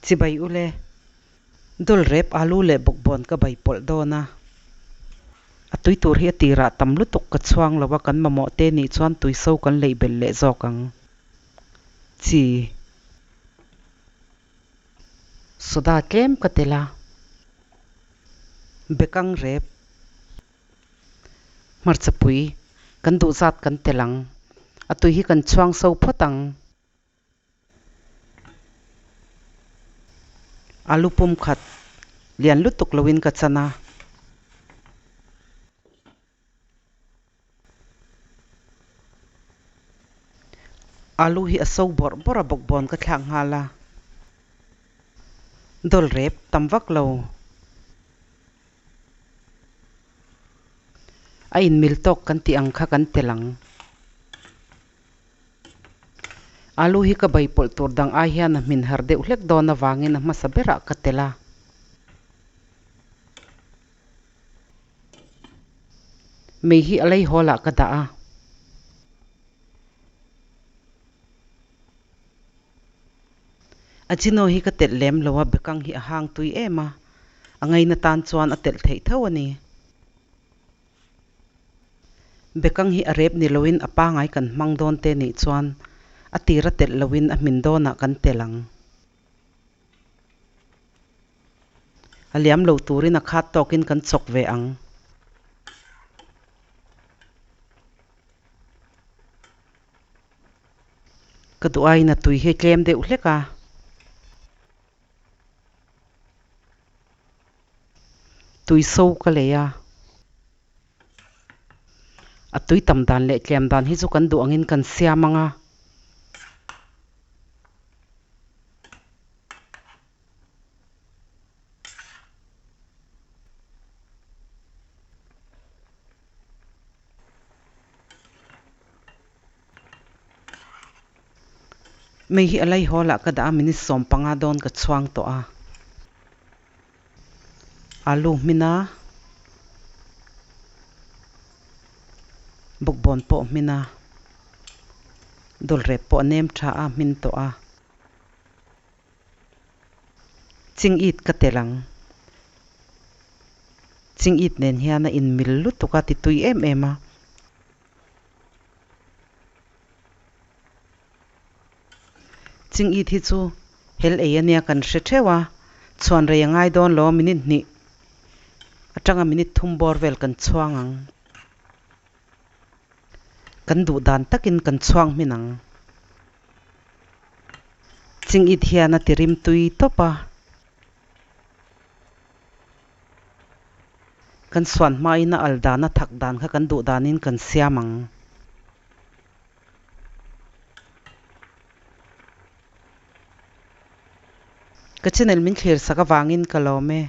Chibai ule. Dul rep alu leh bawkbawn ka bai pawlh dawn a. A tui tur hi a tirah tam lutuk ka chhuang lo a, kan mamawh te nih chuan tui so kan leih belh leh zawk ang. Chi. Soda tlem ka tel a. Bekang rep. Hmarchapui kan duh zat kan tel ang. A tui hi kan chhuang so phawt ang. Alu pum khat lian lutuk loin ka chan a. Alu hi a so bawrh bawrh a bawkbawn ka thlak nghal a. Dawl rep tam vak lo. A inmil tawk kan tih ang kha kan tel ang. Alu hi ka bai pawlh tur dang ai hian a hmin har deuh hlek dawn avangin a hmasa berah ka tel a. Mei hi a lei hawl ah ka dah a. Ajino hi ka telh lem lo a, bekang hi a hang tui em a, a ngaina tan chuan a telh theih tho a ni. Bekang hi a rep ni loin a pangai kan hmang dawn te nih chuan a tir a telh loin a hmin dawnah kan telh ang. A liam lo turin a khat tawkin kan chawk ve ang. Ka duh aiin a tui hi a tlem deuh hlek a. Tui so ka lei a. A tui tam dan leh tlem dan hi chu kan duh angin kan siam ang a. Mei hi a lei hawl ah ka dah a minute 15 dawn ka chhuang tawh a. Alu hmin a, bawkbawn pawh hmin a, dawlrep pawh a nem tha a hmin tawh a. Ching it ka tel ang. Ching it nen hian a inmil lutuk a ti tui em em a. Ching it hi chu hel ei ania kan hre theuh a, chhuan rei a ngai dawn lo a minute hnih atanga minute thum bawr vel kan chhuang ang. Kan duh dan takin kan chhuang hmin ang. Ching it hian a ti rim tui tawp a. Kan suan hmain a al dan a thak dan kha kan duh danin kan siam ang. Ka channel min thlir sak avangin ka lawm e.